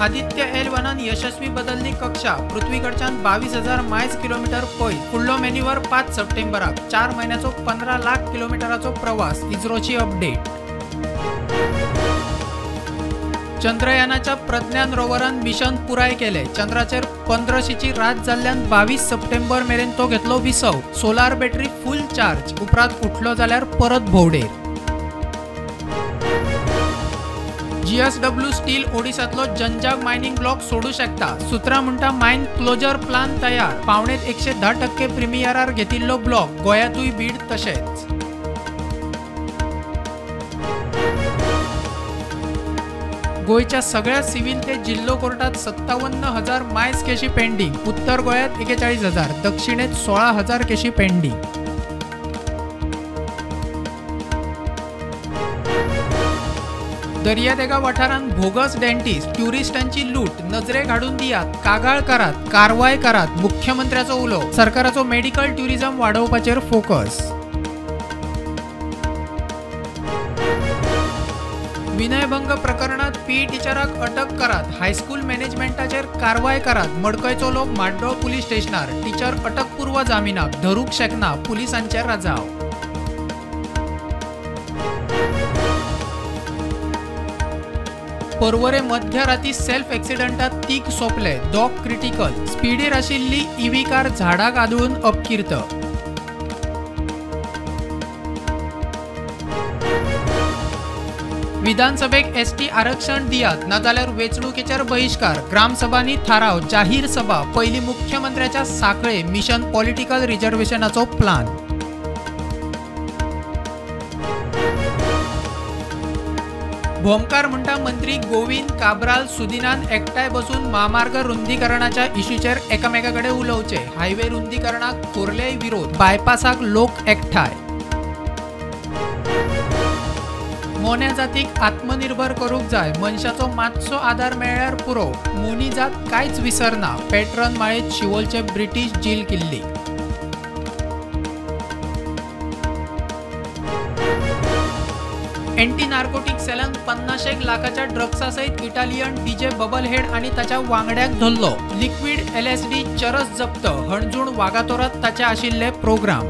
Aditya L1 यशस्वी बदलली कक्षा. पृथ्वीकडच्यान 22,000 मायल्स किलोमीटर पयस. फुडलो मॅन्युवर 5 सप्टेंबराक. 4 म्हयन्याचो 15 लाख किलोमीटराचो प्रवास. इस्रोची अपडेट. चंद्रयानाच्या प्रज्ञान रोवरान मिशन पुराय केले. चंद्राचेर 15शीची रात जाल्ल्यान 22 सप्टेंबर मेरेन तो घेतलो विसव. सोलार बॅटरी फुल चार्ज. उपरांत उठलो जाल्यार परत भोंवडेर. GSW स्टील ओडिशांतलो जनजाग मायनिंग ब्लॉक सोडू शकता. सूत्रां म्हणटा मायन क्लोजर प्लान तयार. पावणेत 110% प्रिमियरार घेतिल्लो ब्लॉक. गोंयांतूय बीड तशेंच. गोंयच्या सगळ्या सिव्हिल ते जिल्लो कोर्टात 57,000 मायल्स केशी पेंडींग. उत्तर गोंयांत 41,000, दक्षिणेत 16,000 केशी पेंडींग. दर्यादेगा वाठारांत भोगस डेंटिस्ट, ट्युरिस्टांची लूट. नजरेक हाडून दियात, कागाळ करात, कारवाय करात. मुख्यमंत्र्याचो उलो. सरकाराचो मेडिकल ट्युरिझम वाडोवपाचेर फोकस. विनयभंग प्रकरणात पीई टिचराक अटक करात. हायस्कूल मॅनेजमेंटाचेर कारवाय करात. मडकयचो लोक माड्डोळ पुलीस स्टेशनार. टिचर अटकपूर्व जामिनाक धरूंक शकना. पुलिसांचेर राजाव. पर्वरे मध्यराती सेल्फ एक्सिडंटात 3 सोंपले, 2 क्रिटिकल. स्पिडीर आशिल्ली ईव्ही कार झाडाक आदळून अपकीर्त. विधानसभेक एसटी आरक्षण दियात, नाजाल्यार वेंचणुकेचेर बहिश्कार. ग्रामसभांनी थाराव, जाहीर सभा. पयलीं मुख्यमंत्र्याच्या सांखळे मिशन पॉलिटिकल रिजर्वेशनाचो प्लान. भोमकार म्हणटा मंत्री गोविंद काब्राल सुदिनान एकठांय बसून म्हामार्ग रुंदीकरणाच्या इश्यूचेर एकामेका कडेन उलोवचे. हायवे रुंदीकरणाक खोर्लेय विरोध. बायपासाक लोक एकठांय. मोन्या जातीक आत्मनिर्भर करूंक जाय. मनशाचो मातसो आदार मेळ्ळ्यार पुरो. मोनी जात कांयच विसरना. पॅट्रन माळेत शिवोलचे ब्रिटीश जील किल्ली. एंटी नार्कोटिक सेलान 50 लाखाच्या ड्रग्सा सयत इटालियन डीजे बबलहेड आनी ताच्या वांगड्याक धरलो. लिक्विड LSD चरस जप्त. हणजूण वागातोरात ताचे आशिल्ले प्रोग्राम.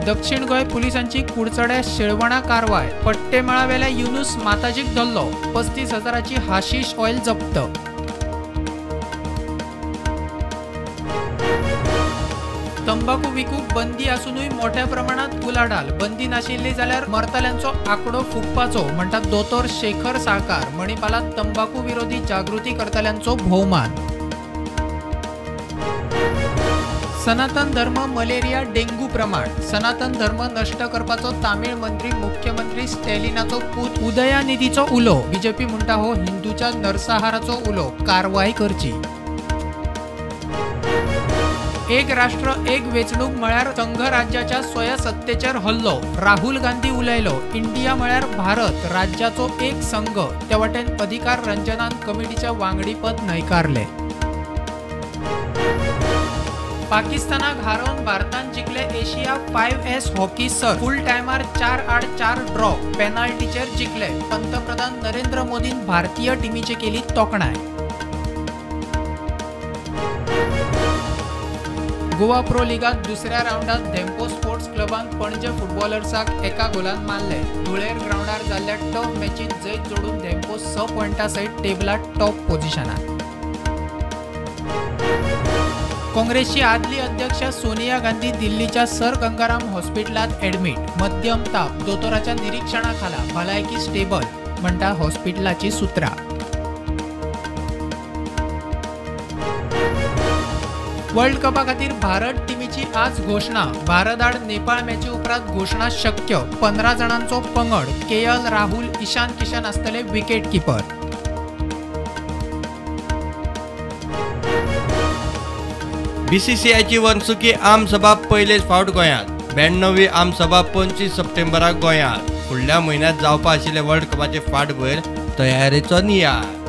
दक्षिण गोंय पुलिसांची कुडचड्या शेळवणा कारवाय. पट्टेमळावेल्या युनुस माताजीक धरलो. 35,000ची हाशीश ऑयल जप्त. तंबाखू विकूंक बंदी आसुनूय मोठ्या प्रमाणात उलाढाल. बंदी नाशिल्ली जाल्यार मरतल्यांचो आंकडो फुगपाचो म्हणटा दोतोर शेखर साळकार. मणिपालांत तंबाखू विरोधी जागृती करतल्यांचो भोवमान. सनातन धर्म मलेरिया डेंग्यू प्रमाण. सनातन धर्म नश्ट करपाचो तामीळ मंत्री मुख्यमंत्री स्टॅलिनाचो पूत उदयानिधीचो उलो. बीजेपी म्हणटा हो हिंदूच्या नरसंहाराचो उलो. कारवाय करची. एक राष्ट्र एक वेंचणूक म्हळ्यार संघराज्याच्या स्वयंसत्तेचेर हल्लो. राहुल गांधी उलयलो. इंडिया म्हळ्यार भारत राज्याचो एक संघ. ते वटेन अधिकार रंजनान कमिटीच्या वांगडीपद न्हयकारले. पाकिस्तानाक हारोवन भारतान जिखले एशिया 5S hockey सर्त. फुल टायमार 4-4 ड्रॉ. पेनाल्टीचेर जिखले. पंतप्रधान नरेंद्र मोदीन भारतीय टिमीची केली तोखणाय. गोवा प्रो लिगात दुसऱ्या रावंडात धेंपो स्पोर्ट्स क्लबान पणजे फुटबॉलर्साक 1 गोलान मारले. धुळेर ग्रावंडार जाल्ल्या टफ मॅचीत जैत जोडून धेंपो 6 पॉयंटा सयत टेबलार टॉप पोझिशनार. काँग्रेसची आदली अध्यक्ष सोनिया गांधी दिल्लीच्या सर गंगाराम हॉस्पिटलात ॲडमिट. मध्यम ताप, दोतोराच्या निरीक्षणाखाला, भलायकी स्टेबल म्हणटा हॉस्पिटलाची सूत्रां. वर्ल्ड कपा खातीर भारत टिमीची आज घोशणा. भारत आड नेपाळ मॅची उपरांत घोशणा शक्य. 15 जाणांचो पंगड. KL Rahul, Ishan Kishan आसतले विकेट किपर. बीसीसीआयची वर्सुकी आमसभा पयलेच फावट गोंयांत. 92वी आमसभा 25 सप्टेंबराक गोंयांत. फुडल्या म्हयन्यांत जावपा आशिल्ले वर्ल्ड कपाचे फाटभूंयेर तयारेचो नियाळ.